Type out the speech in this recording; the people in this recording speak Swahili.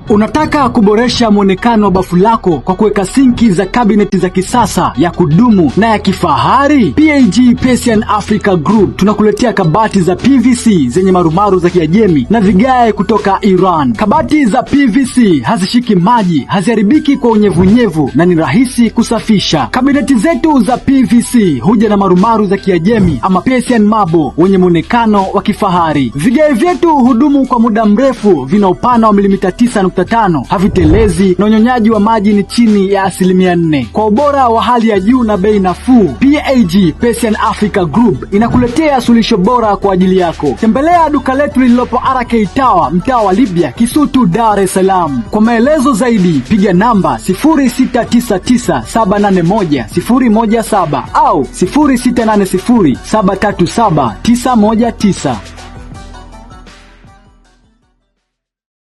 Unataka kuboresha mwonekano wa bafu lako kwa kuweka sinki za kabineti za kisasa, ya kudumu na ya kifahari? PAG Persian Africa Group tunakuletea kabati za PVC zenye marumaru za Kiajemi na vigae kutoka Iran. Kabati za PVC hazishiki maji, haziharibiki kwa unyevunyevu na ni rahisi kusafisha. Kabineti zetu za PVC huja na marumaru za Kiajemi ama Persian marble wenye mwonekano wa kifahari. Vigae vyetu hudumu kwa muda mrefu, vina upana wa milimita 9.5, havitelezi na unyonyaji wa maji ni chini ya 4%. Kwa ubora wa hali ya juu na bei nafuu, PAG Persian Africa Group inakuletea suluhisho bora kwa ajili yako. Tembelea duka letu lililopo RK Tower, mtaa wa Libya, Kisutu, Dar es Salaam. Kwa maelezo zaidi piga namba 0699781017 au 0680737919.